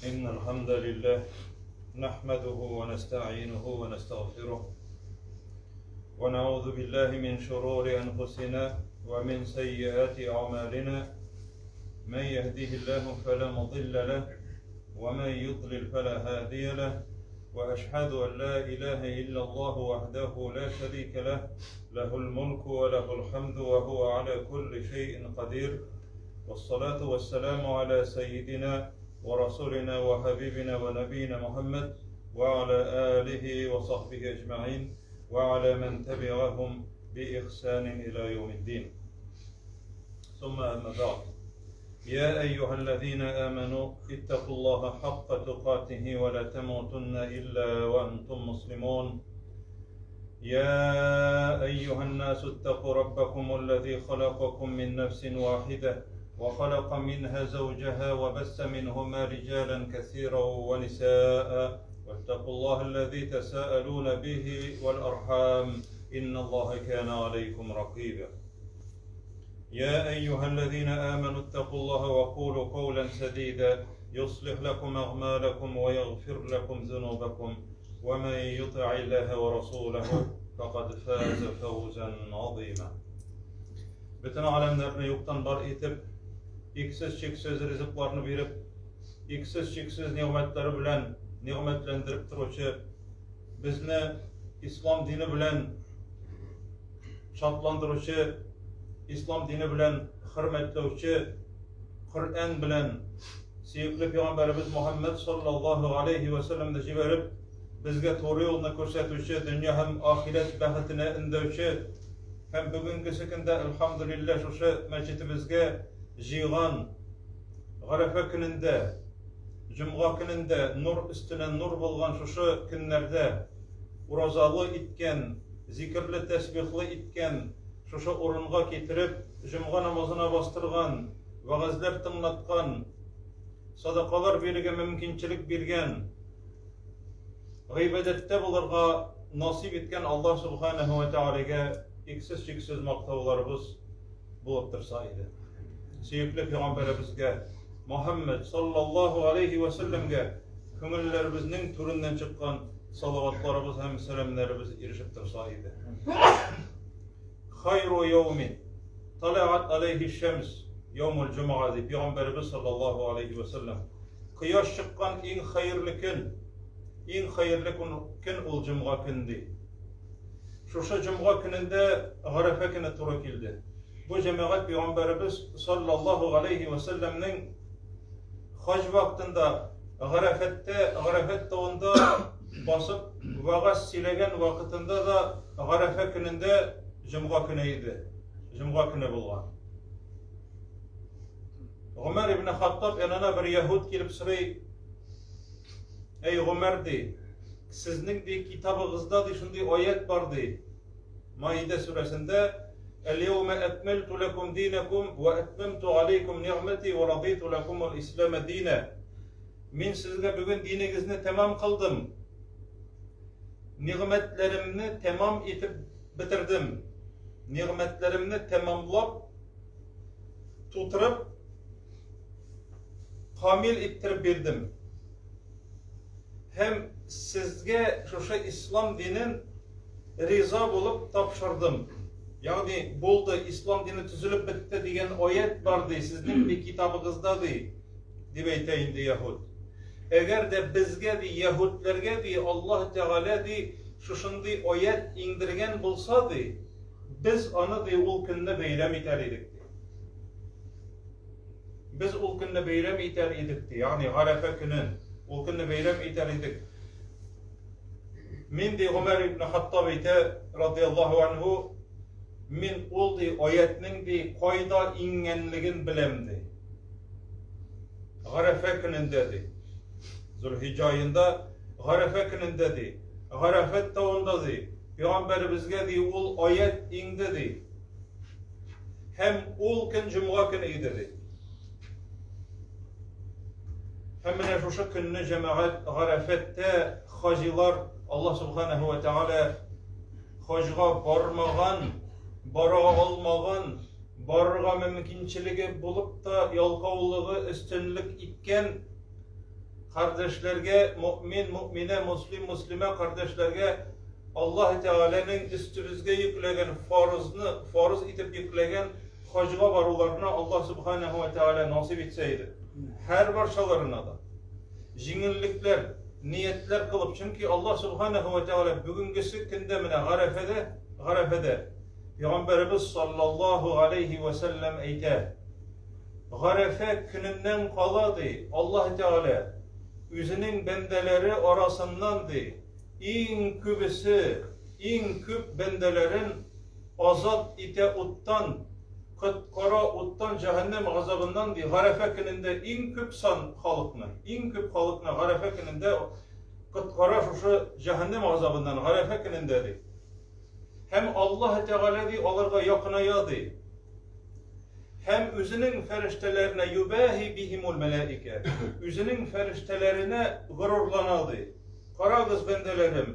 إن الحمد لله نحمده ونستعينه ونستغفره ونعوذ بالله من شرور أنفسنا ومن سيئات أعمالنا من يهديه الله فلا مضل له ومن يضلل فلا هادي له وأشهد أن لا إله إلا الله وحده لا شريك له له الملك وله الحمد وهو على كل شيء قدير والصلاة والسلام على سيدنا ورسولنا وحبيبنا ونبينا محمد وعلى آله وصحبه أجمعين وعلى من تبعهم بإحسان إلى يوم الدين ثم أما بعد يا أيها الذين آمنوا اتقوا الله حق تقاته ولا تموتن إلا وأنتم مسلمون يا أيها الناس اتقوا ربكم الذي خلقكم من نفس واحدة وخلق منها زوجها وبث منهما رجالا كثيرا ونساء واتقوا الله الذي تساءلون به والأرحام إن الله كان عليكم رقيبا يا أيها الذين آمنوا اتقوا الله وقولوا قولا سديدا يصلح لكم أعمالكم ويغفر لكم ذنوبكم ومن يطع الله ورسوله فقد فاز فوزا عظيما Бөтен галәмнәрне юктан бар итеп, иксез-чиксез ризыкларны биреп, иксез-чиксез нигъмәтләре белән нигъмәтләндереп торучы, безне ислам дине белән шатландыручы, ислам дине белән хөрмәтләүче, Коръән белән сөекле пәйгамбәребез Мухаммад саллаллаһу алейхи ва сәлләмне җибәреп, безгә туры юлны күрсәтүче, дөнья һәм ахирәт бәхетенә өндәүче һәм бүгенгесе көндә әлхәмдүлилләһ шушы мәчетебезгә җыйган Гарәфә көнендә, җомга көнендә нур өстенә нур булган шушы көннәрдә уразалы иткән, зикерле тәсбихлы иткән, шушы урынга китереп, җомга намазына бастырган, вәгазьләр тыңлаткан, садакалар бирергә мөмкинчелек биргән, гыйбадәттә булырга насыйп иткән Аллаһ Субханаһу ва Тәгаләгә иксез-чиксез мактауларыбыз булып торса иде. Сөекле пәйгамбәребезгә Мухаммад саллаллаһу алейхи ва сәлләмгә күңелләребезнең түреннән чыккан салаватларыбыз һәм сәламнәребез ирешеп торса иде. Хайру яумин талаат алейхи шамс яумул җумга ди пәйгамбәребез саллаллаһу алейхи ва сәлләм. Кояш чыккан иң хәерле көн, иң хәерле көн ул җомга көн ди. Шушы җомга көнендә Гарәфә көне туры килде. Бу җәмәгать пәйгамбәребез саллаллаһу алейхи ва сәлләмнең хаҗ вакытында Гарәфәттә, Гарәфәт тавында басып вәгазь сөйләгән вакытында да Гарәфә көнендә җомга көне иде. Җомга көне булган. Гомәр ибн Хаттаб янына бер яһүд килеп сорый, Әй Гомәр ди, сезнең ди китабыгызда ди шундый аят бар ди. Маида сүрәсендә Әл-яума әкмәлту ләкум динәкум ва әтмәмту алейкум нигъмәти ва радиту ләкум ислама дина. Мин сезгә бүген динегезне тәмам кылдым. Нигъмәтләремне тәмам итеп бетердем. Нигъмәтләремне тәмамлап тутырып, камил иттереп бирдем. Һәм сезгә шушы ислам динен риза булып тапшырдым. Ягъни булды, ислам дине төзелеп бетте дигән аят бар ди, сезнең ди китабыгызда ди, дип әйтә инде яһүд. Әгәр дә безгә ди, яһүдләргә ди, Аллаһ Тәгалә ди, шушындый аят иңдергән булса ди, Без аны, ди, ул көнне бәйрәм итәр идек, ди. Без ул көнне бәйрәм итәр идек, ди. Ягъни Гарәфә көнен ул көнне бәйрәм итәр идек. Мин, ди, Гомәр ибн Хаттаб әйтә, радияллаһу анһу, мин ул, ди, аятның, ди, кайда иңгәнлеген беләм, ди. Гарәфә көнендә, ди. Зулхиҗа аенда Гарәфә көнендә, ди. Гарәфәт тавында, ди. Пәйгамбәребезгә, ди, ул аять иңде, ди. Һәм ул көн җомга көне иде, ди. Һәм менә шушы көнне җәмәгать Гарәфәттә хаҗилар Аллаһ субханаһу ва тааля хаҗга бармаган, бара алмаган, барырга мөмкинчелеге булып та ялкаулыгы өстенлек иткән. Кардәшләргә, мөэмин, мөэминә, мөслим, мөслимә кардәшләргә Аллаһ Тәгаләнең өстебезгә йөкләгән фарызны, фарыз итеп йөкләгән хаҗга баруларына Аллаһ Субханаһу ва Тәгалә насыйп итсә иде. Һәр барчаларына да җиңеллекләр, ниятләр кылып, чөнки Аллаһ Субханаһу ва Тәгалә бүгенгесе көндә менә Гарәфәдә, Гарәфәдә Пәйгамбәребез саллаллаһу алейхи ва сәлләм әйтә, Гарәфә көненнән кала, ди, Аллаһ Тәгалә үзенең бәндәләре арасыннан, ди, иң күбесе, иң күп бәндәләрен азат итә уттан, коткара уттан, җәһәннәм газабыннан, ди, Гарәфә көнендә иң күп сан халыкны, иң күп халыкны Гарәфә көнендә коткара шушы җәһәннәм газабыннан, Гарәфә көнендә, ди. Һәм Аллаһ Тәгалә, ди, аларга якыная, ди. Һәм үзенең фәрештәләренә юбәһи бихимул мәләикә. Үзенең фәрештәләренә горурлана ди. Карагыз, бәндәләрем,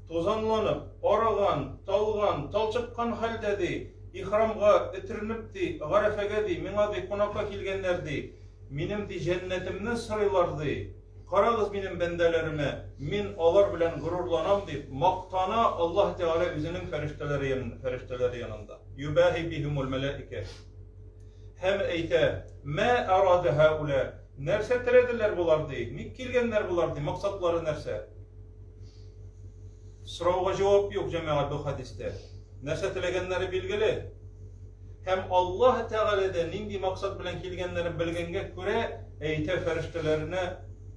тузанланып, арыган, талган, талчыккан хәлдә ди, ихрамга өтеренеп ди, Гарәфәгә ди, миңа ди кунакка килгәннәр ди. Минем ди җәннәтемне сорыйлар ди. Карагыз минем бәндәләремә, мин алар белән горурланам, дип мактана Аллаһ Тәгалә үзенең фәрештәләре фәрештәләре янында. Юбаһи бихимул мәләикә. Һәм әйтә, Мә арада һаула? Нәрсә теләделәр болар ди? Ник килгәннәр болар ди? Максатлары нәрсә? Сорауга җавап юк, җәмәгать, бу хәдистә. Нәрсә теләгәннәре билгеле. Һәм Аллаһ Тәгалә дә нинди максат белән килгәннәрен белгәнгә күрә, әйтә фәрештәләренә,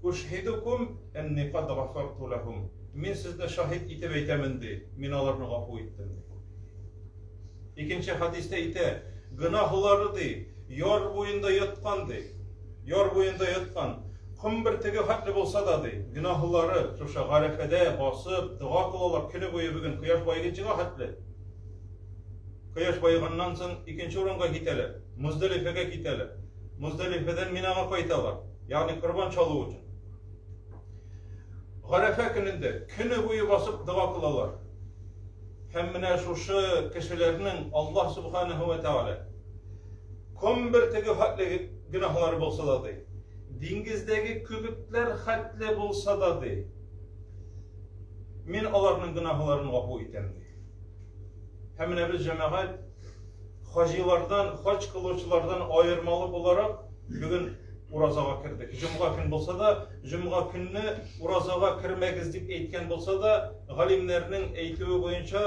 Ушһидукум әнни кад гафарту ләһум. Мин сезне шаһит итеп әйтәмен, ди, мин аларны гафу иттем, ди. Икенче хәдистә әйтә, гөнаһлары, ди, яр буенда яткан, ди. Яр буенда яткан. Ком бөртеге хәтле булса да, ди, гөнаһлары шушы Гарәфәдә басып, дога кылалар көне буе бүген кояш баеганчыга хәтле. Кояш баеганнан соң икенче урынга китәләр, Муздалифәгә китәләр. Муздалифәдән Минага кайталар, ягъни корбан чалу өчен. Гарәфә көнендә көне буе басып дога кылалар. Һәм менә шушы кешеләрнең Аллаһ субханаһу ва тааля ком бөртеге хәтле гөнаһлары булса да ди, диңгездәге күбекләр хәтле булса да ди, мин аларның гөнаһларын гафу итәм ди. Һәм менә без җәмәгать хаҗилардан, хаҗ кылучылардан аермалы буларак бүген уразага кердек. Җомга көн булса да, җомга көнне уразага кермәгез дип әйткән булса да, галимнәрнең әйтүе буенча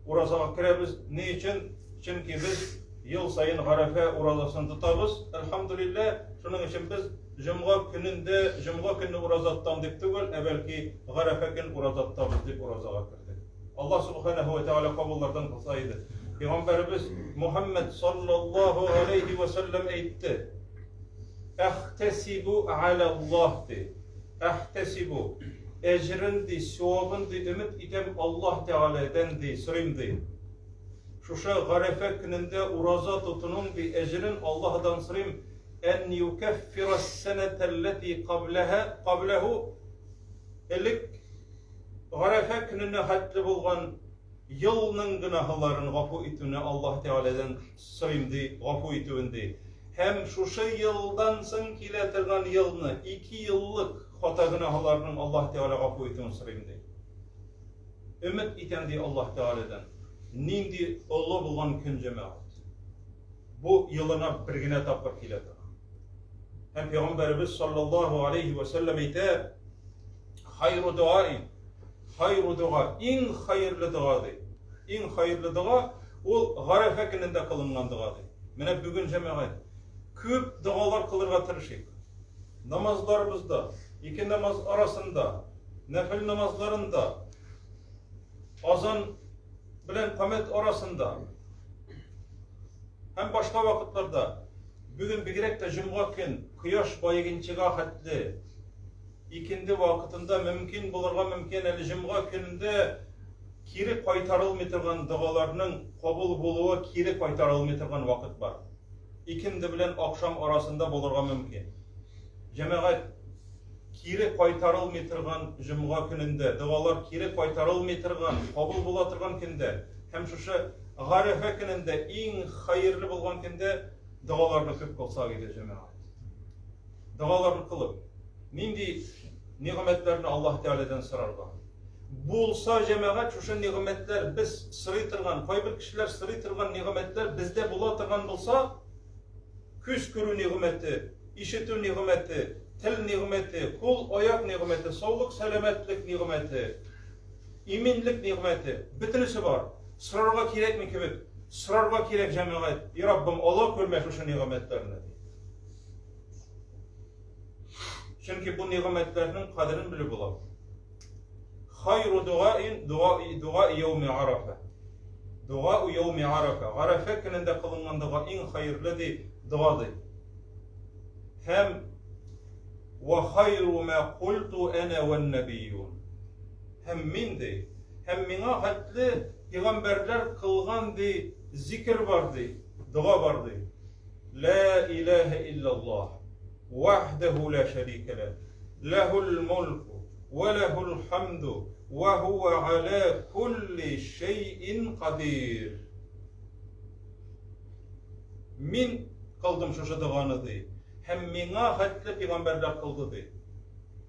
уразага керәбез. Ни өчен? Чөнки без ел саен Гарәфә уразасын тотабыз. Әлхәмдүлилләһ, шуның өчен без җомга көнендә, җомга көнне ураза тотам дип түгел, ә бәлки Гарәфә көн ураза тотабыз дип уразага кердек. Аллаһ субханаһу ва тәгалә кабуллардан кылса иде. Пәйгамбәребез Мухаммад саллаллаһу алейхи ва саллям әйтте. Әхтәсибу аля Аллаһ ди. Әхтәсибу әҗрен ди, савабын ди, өмет итәм Аллаһ Тәгаләдән ди, сорыйм ди. Шушы Гарәфә көнендә ураза тотуның ди әҗрен Аллаһдан сорыйм. Ән юкәффира сәнәтәлләти кабләһә кабләһу элек Гарәфә көненә хәтле булган елның гөнаһларын гафу итүне Аллаһ Тәгаләдән сорыйм ди, гафу итүен ди. Һәм шушы елдан соң килә торган елны, ике еллык хата гөнаһларның Аллаһ Тәгалә гафу итүен сорыйм ди. Өмет итәм ди Аллаһ Тәгаләдән. Нинди олы булган көн җәмәгать. Бу елына бер генә тапкыр килә торган. Һәм Пәйгамбәребез саллаллаһу алейхи ва сәлләм әйтә, Хайру дуаи, хайру дога, иң хәерле дога ди. Иң хәерле дога ул Гарәфә көнендә кылынган дога ди. Менә бүген җәмәгать күп догалар кылырга тырышыйк. Намазларыбызда, ике намаз арасында, нәфил намазларында, азан белән камәт арасында һәм башка вакытларда бүген бигрәк тә җомга көн кояш баегынчыга хәтле икенде вакытында мөмкин булырга мөмкин әле җомга көнендә кире кайтарылмый торган догаларның кабул булуы кире кайтарылмый торган вакыт бар. Икенде белән ахшам арасында булырга мөмкин. Җәмәгать кире кайтарылмый торган җомга көнендә, догалар кире кайтарылмый торган, кабул була торган көндә һәм шушы Гарәфә көнендә иң хәерле булган көндә догаларны күп кылсак иде, җәмәгать. Догаларны кылып. Нинди нигъмәтләрне Аллаһ Тәгаләдән сорарга? Булса, җәмәгать, шушы нигъмәтләр без сорый торган, кайбер кешеләр сорый торган нигъмәтләр бездә була торган булса, күз күрү нигъмәте, ишетү нигъмәте, тел нигъмәте, кул, аяк нигъмәте, саулык, сәламәтлек нигъмәте, иминлек нигъмәте, бөтенесе бар. Сорарга кирәкми кебек. Сорарга кирәк, җәмәгать. И Раббым, ала күрмә шушы нигъмәтләрне. Чөнки бу нигъмәтләрнең кадерен белеп була. Хайру дугаин дуга дуга яуми арафа. Дуга яуми арафа. Арафа көнендә кылынган дога иң хәерле ди, дога ди. Һәм ва хайру ма культу ана ван набиюн. Һәм мин ди, һәм миңа хәтле пәйгамбәрләр кылган ди зикр бар ди, дога бар ди. Ла илаһа иллаллаһ, вахдаху ла шәрикә лә, ләһул мулку вә ләһул хамду вә һуә аля кулли шәйин кадир. Мин кылдым шушы доганы ди, һәм миңа хәтле пәйгамбәрләр кылды ди.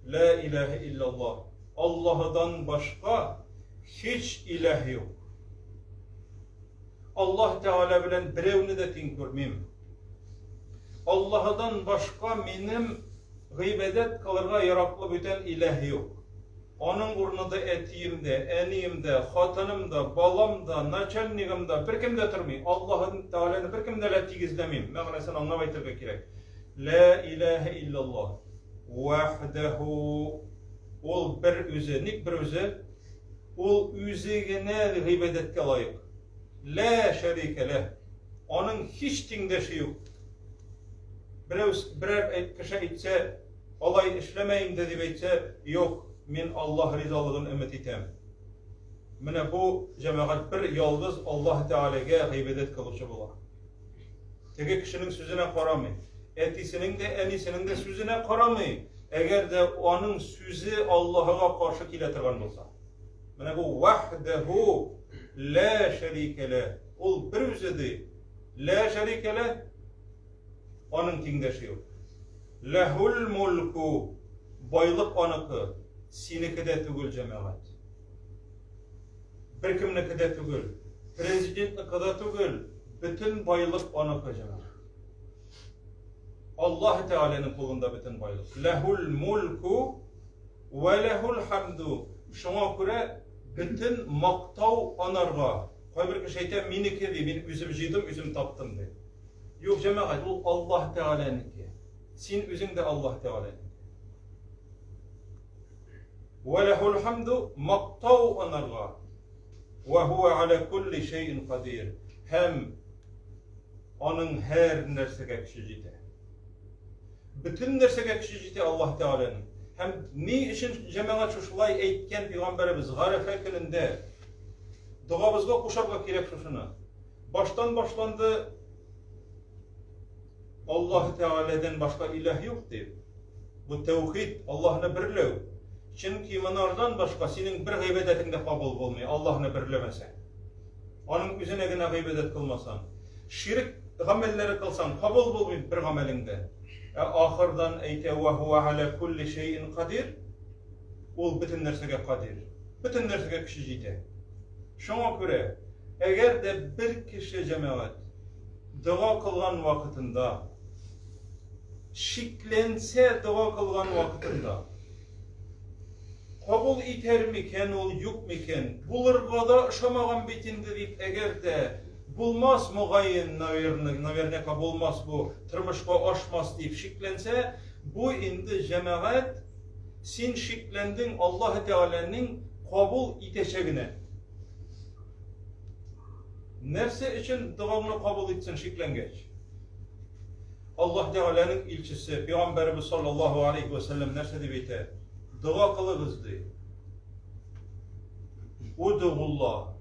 Ла илаһа иллаллаһ. Аллаһыдан башка һич илаһ юк. Аллаһ Тәгалә белән берәүне дә тиң күрмим. Аллаһыдан башка минем гыйбадәт кылырга яраклы бүтән иләһ юк. Аның урынында әтием дә, әнием дә, хатыным да, балам да, начальнигым да, беркем дә тормый. Аллаһ Тәгаләне беркем дә лә тигезләмим. Мәгънәсен аңлап әйтергә кирәк. Ла илаһа иллаллаһ. Вахдаху. Ул бер үзе. Ник бер үзе? Ул үзе генә гыйбадәткә лаек. Лә шәрикә ләһ. Аның һич тиңдәше юк. Берәү берәр кеше әйтсә, алай эшләмә инде дип әйтсә, юк, мин Аллаһ ризалыгын өмет итәм. Менә бу җәмәгать бер ялгыз Аллаһ Тәгаләгә гыйбадәт кылучы була. Теге кешенең сүзенә карамый. Әтисенең дә, әнисенең дә сүзенә карамый. Әгәр дә аның сүзе Аллаһыга каршы килә торган булса. Менә бу вахдаху ла шәрикә лә. Ул бер үзе ди. Ла шәрикә лә. Аның тиңдәше юк. Ләһул мулку. Байлык аныкы, синеке дә түгел, җәмәгать. Беркемнеке дә түгел, президентныкы да түгел, бөтен байлык аныкы, җәмәгать. Аллаһ Тәгаләнең кулында бөтен байлык. Ләһул мулку вә ләһул хамду. Шуңа күрә бөтен мактау анарга. Кайбер кеше әйтә, минеке ди, мин үзем җыйдым, үзем таптым ди. Юк, җәмәгать, ул Аллаһ Тәгаләнеке. Син үзең дә Аллаһ Тәгаләнеке. Вә ләһул хамду, мактау анарга. Вә һуә аля кулли шәйин кадир. Һәм аның һәр нәрсәгә көче җитә. Бөтен нәрсәгә көче җитә Аллаһ Тәгаләнең. Һәм ни өчен җәмәгать шушылай әйткән пәйгамбәребез Гарәфә көнендә? Догабызга кушарга кирәк шушыны. Баштан башланды Аллаһ Тәгаләдән башка илаһ юк дип. Бу тәүхид, Аллаһны берләү. Чөнки монардан башка синең бер гыйбадәтең дә кабул булмый, Аллаһны берләмәсәң. Аның үзенә генә гыйбадәт кылмасаң. Ширк гамәлләре кылсаң, кабул булмый бер гамәлең дә. Ә ахырдан әйтә, "Ва һуа аля кулли шәйин кадир". Ул бөтен нәрсәгә кадир. Бөтен нәрсәгә көче җитә. Шуңа күрә, әгәр дә бер кеше җәмәгать дога кылган вакытында шикләнсә дога кылган вакытында кабул итәр микән ул, юк микән, булырга да ошамаган бит инде дип, әгәр дә булмас, мөгаен, наверное, наверняка булмас бу, тормышка ашмас дип шикләнсә, бу инде җәмәгать, син шикләндең Аллаһ Тәгаләнең кабул итәчәгенә. Нәрсә өчен догаңны кабул итсен шикләнгәч? Аллаһ Тәгаләнең илчесе, пәйгамбәребез саллаллаһу алейхи ва сәлләм нәрсә дип әйтә? Дога кылыгыз ди. Удугуллаһ.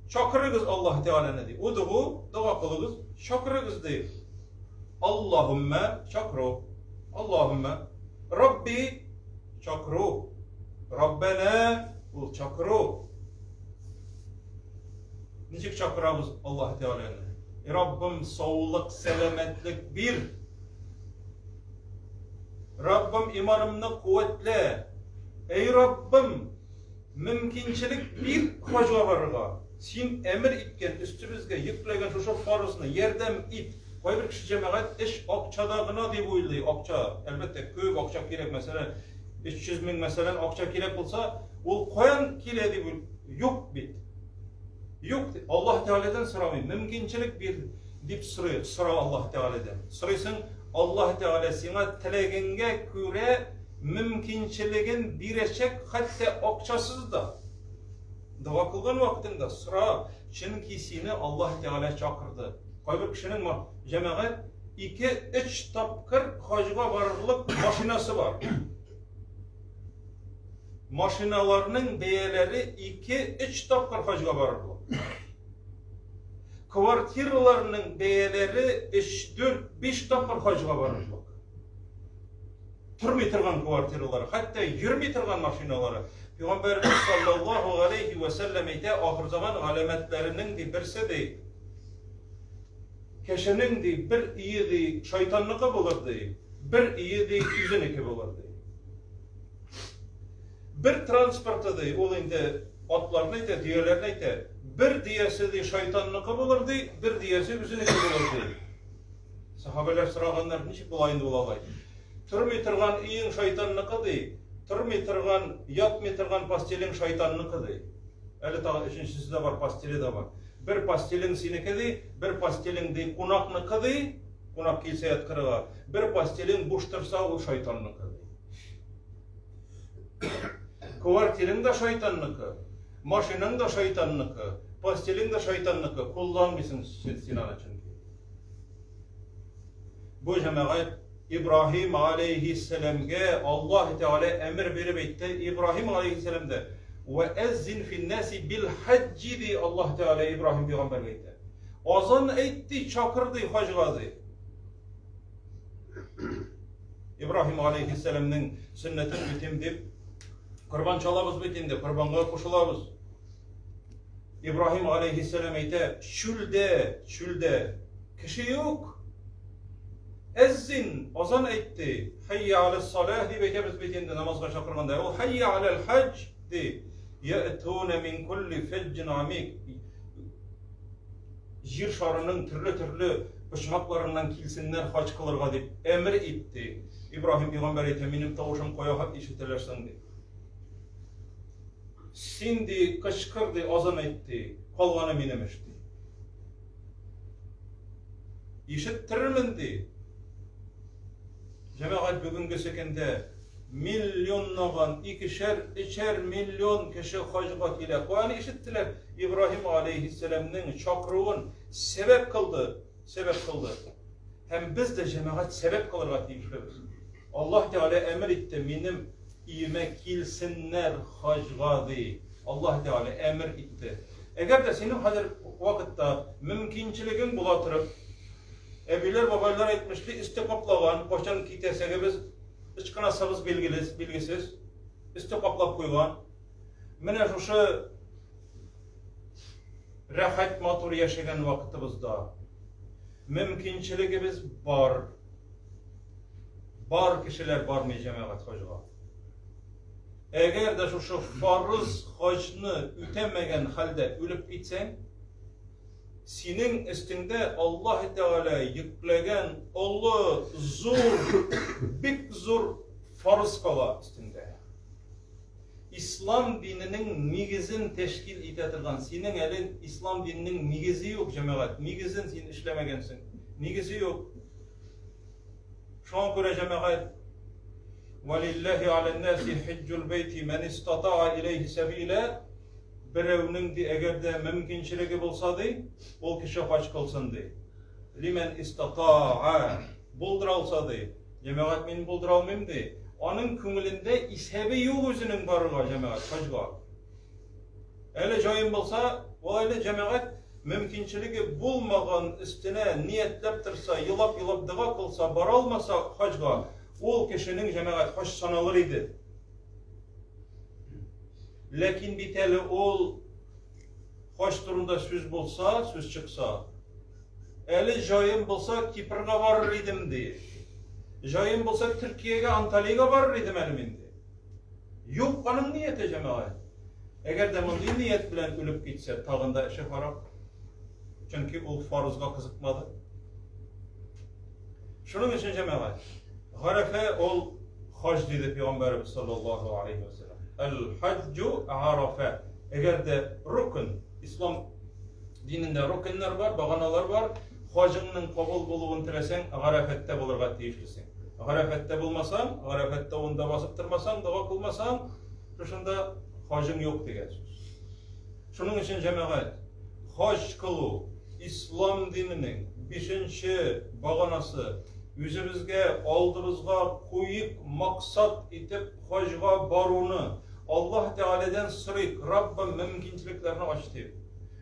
Чакырыгыз Аллаһ Тәгаләне ди. Удугу, дога кылыгыз, чакырыгыз ди. Аллаһумма чакыру. Аллаһумма Рабби чакыру. Раббана ул чакыру. Ничек чакырабыз Аллаһ Тәгаләне? Раббым, саулык, сәламәтлек бир. Раббым, иманымны куәтлә. Әй Раббым, мөмкинчелек бир хаҗга барырга. Син әмер иткән, өстебезгә йөкләгән шушы фарызны ярдәм ит. Кайбер кеше җәмәгать эш акчада гына дип уйлый. Акча, әлбәттә, күп акча кирәк. Мәсәлән, 300 мең, мәсәлән, акча кирәк булса, ул каян килә дип юк бит. Юк, Аллаһ Тәгаләдән сорамый, мөмкинчелек бир дип сорый, сора Аллаһ Тәгаләдән. Сорыйсың, Аллаһ Тәгалә сиңа теләгеңгә күрә мөмкинчелеген бирәчәк, хәтта акчасыз да. Дога кылган вакытыңда сора, чөнки сине Аллаһ Тәгалә чакырды. Кайбер кешенең җәмәгать 2-3 тапкыр хаҗга барырлык машинасы бар. Машиналарның бәяләре 2-3 тапкыр хаҗга барырлык. Квартираларның бәяләре 3, 4, 5 тапкыр хаҗга барырлык. Тормый торган квартиралары, хәтта йөрми торган машиналары. Пәйгамбәребез саллаллаһу алейхи ва сәлләм әйтә, ахыр заман галәмәтләренең ди берсе ди, кешенең ди бер өе ди шайтанныкы булыр ди, бер өе ди үзенеке булыр ди. Бер транспорты ди, ул инде атларны әйтә, дөяләрне әйтә. Бер дөясе ди шайтанныкы булыр ди, бер дөясе үзенеке булыр ди. Сахабәләр сораганнар, ничек була инде ул алай? Тормый торган өең шайтанныкы ди, тормый торган, ятмый торган постелең шайтанныкы ди. Әле тагы өченчесе дә бар, постеле дә бар. Бер постелең синеке ди, бер постелең ди кунакныкы ди, кунак килсә яткырырга. Бер постелең буш торса, ул шайтанныкы ди. Квартирың да шайтанныкы, машинаң да шайтанныкы, постелең дә шайтанныкы, кулланмыйсың син аны чөнки. Бу җәмәгать Ибраһим алейһиссәламгә Аллаһ Тәгалә әмер биреп әйтте. Ибраһим алейһиссәлам дә вә әззин финнаси бил хаҗҗи ди Аллаһ Тәгалә Ибраһим пәйгамбәргә әйтә. Азан әйт ди, чакыр ди хаҗга ди. Ибраһим алейһиссәламнең сөннәтен үтим дип корбан чалабыз бит инде, корбанга кушылабыз. Ибраһим алейһиссәлам әйтә, чүлдә, чүлдә кеше юк. Әззин азан әйтте. Хәйя аләс-салах дип әйтәбез бит инде намазга чакырганда. Ул хәйя аләл-хаҗ ди. Я'туна мин кулли фәҗҗин амик. Җир шарының төрле-төрле почмакларыннан килсеннәр хаҗ кылырга дип әмер итте. Ибраһим пәйгамбәр әйтә, минем тавышым кая ишетелер соң ди. Син, ди, кычкыр, ди, азан әйт, ди, калганы минем эш, ди. Ишеттерермен, ди. Җәмәгать бүгенгесе көндә миллионлаган, икешәр, өчәр миллион кеше хаҗга килә. Каян ишеттеләр? Ибраһим алейһиссәламнең чакыруын сәбәп кылды, сәбәп кылды. Һәм без дә җәмәгать сәбәп кылырга тиешлебез. Аллаһ Тәгалә әмер итте, минем өемә килсеннәр хаҗга, ди. Аллаһ Тәгалә әмер итте. Әгәр дә синең хәзер вакытта мөмкинчелегең була торып, әбиләр, бабайлар әйтмешли, өсте каплаган, кайчан китәсәгебез, ычкынасыбыз билгеле, билгесез, өсте каплап куйган. Менә шушы рәхәт матур яшәгән вакытыбызда мөмкинчелегебез бар. Бар кешеләр бармый җәмәгать хаҗга. Әгәр дә шушы фарыз хаҗны үтәмәгән хәлдә үлеп китсәң, синең өстеңдә Аллаһ Тәгалә йөкләгән олы, зур, бик зур фарыз кала өстеңдә. Ислам диненең нигезен тәшкил итә торган, синең әле ислам диненең нигезе юк, җәмәгать, нигезен син эшләмәгәнсең. Нигезе юк. Шуңа күрә җәмәгать Валиллаһи алән-наси хиҗҗул бәйти мән истатаа иләйһи сәбилә берәүнең ди әгәр дә мөмкинчелеге булса ди, ул кеше хаҗ кылсын ди. Лимән истатаа булдыра алса ди. Җәмәгать мин булдыра алмыйм ди. Аның күңелендә исәбе юк үзенең барырга җәмәгать хаҗга. Әле җаем булса, ул әле җәмәгать мөмкинчелеге булмаган өстенә ниятләп торса, елап-елап дога кылса, бара алмаса хаҗга, ул кешенең җәмәгать хаҗ саналыр иде. Ләкин бит әле ул хаҗ турында сүз булса, сүз чыкса, әле җаем булса, Кипрга барыр идем, ди. Җаем булса, Төркиягә, Анталиягә барыр идем әле мин, ди. Юк аның нияте, җәмәгать. Әгәр дә мондый ният белән үлеп китсә, тагын да эше харап. Чөнки ул фарызга кызыкмады. Шуның өчен, җәмәгать, Гарәфә ул хаҗ диде пәйгамбәребез саллаллаһу алейхи ва саллям. Әл-хаҗҗу Арафә. Әгәр дә рукн, ислам динендә рукннар бар, баганалар бар, хаҗыңның кабул булуын теләсәң, Гарәфәттә булырга тиешлесең. Гарәфәттә булмасаң, Гарәфәт тавында басып тормасаң, дога кылмасаң, шушында хаҗың юк дигән сүз. Шуның өчен, җәмәгать, хаҗ кылу ислам диненең бишенче баганасы, үзебезгә, алдыбызга куйыйк максат итеп хаҗга баруны, Аллаһ Тәгаләдән сорыйк, Раббым, мөмкинчелекләрне ач дип.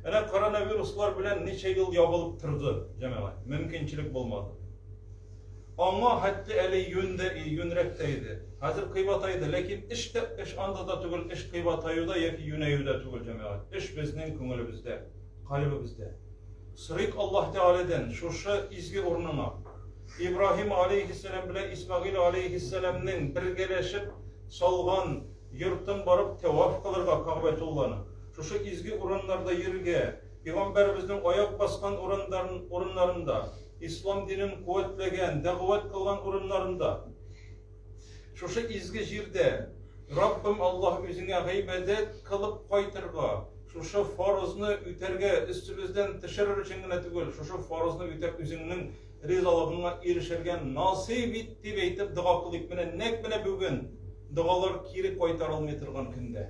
Әнә коронавируслар белән ничә ел ябылып торды, җәмәгать, мөмкинчелек булмады. Аңа хәтле әле юнь дә, юньрәк тә иде. Хәзер кыйбатайды, ләкин эш тә, эш анда да түгел, эш кыйбатаюда яки юнәюдә түгел, җәмәгать. Эш безнең күңелебездә, калебебездә. Сорыйк Аллаһ Тәгаләдән шушы изге урынына. Ибраһим алейһиссәлам белән Исмәгыйль алейһиссәламнең бергәләшеп салган йортын барып тәваф кылырга Кәгъбәтулланы. Шушы изге урыннарда йөрергә, пәйгамбәребезнең аяк баскан урыннарында, Ислам динен куәтләгән, дәгъват кылган урыннарында, шушы изге җирдә Раббым Аллаһ үзеңә гыйбадәт кылып кайтырга, шушы фарызны үтәргә, өстебездән төшерер өчен генә түгел, шушы фарызны үтәп үзеңнең ризалыгыңа ирешергә насыйп ит дип әйтеп дога кылыйк. Менә нәкъ менә бүген догалар кире кайтарылмый торган көндә.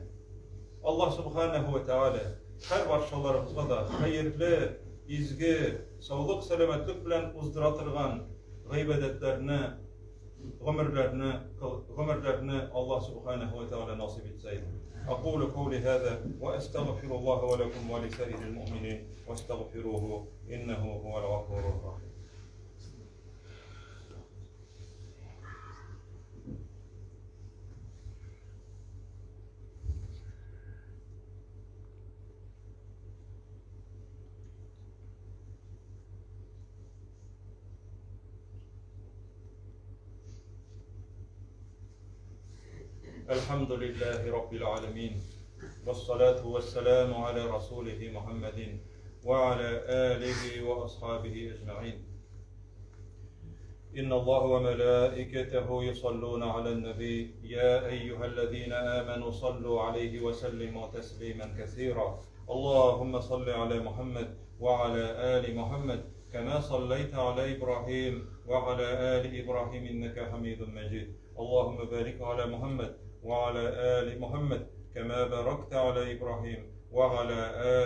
Аллаһ Субханаһу ва Тааля һәр барчаларыбызга да хәерле, изге, саулык, сәламәтлек белән уздыра торган гыйбадәтләрне, гомерләрне, гомерләрне Аллаһ Субханаһу ва Тааля насыйп итсә иде. Акулу каули һаза ва астагфируллаһа ва лакум ва лисаирил муъминин вастагфируху иннаху хувал гафурур рахим. الحمد لله رب العالمين والصلاة والسلام على رسوله محمد وعلى آله وأصحابه أجمعين إن الله وملائكته يصلون على النبي يا أيها الذين آمنوا صلوا عليه وسلموا تسليما كثيرا اللهم صل على محمد وعلى آل محمد كما صليت على إبراهيم وعلى آل إبراهيم إنك حميد مجيد اللهم بارك على محمد وعلى آل محمد كما باركت على إبراهيم وعلى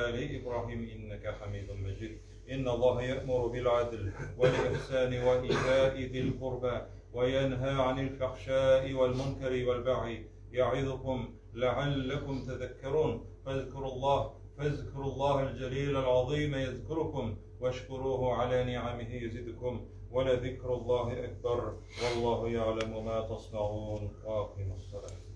آل إبراهيم إنك حميد مجيد إن الله يأمر بالعدل والإحسان وإيتاء ذي القربى وينهى عن الفحشاء والمنكر والبغي يعظكم لعلكم تذكرون فاذكروا الله فاذكروا الله الجليل العظيم يذكركم واشكروه على نعمه يزدكم ولذكر الله أكبر والله يعلم ما تصنعون وأقيموا الصلاة.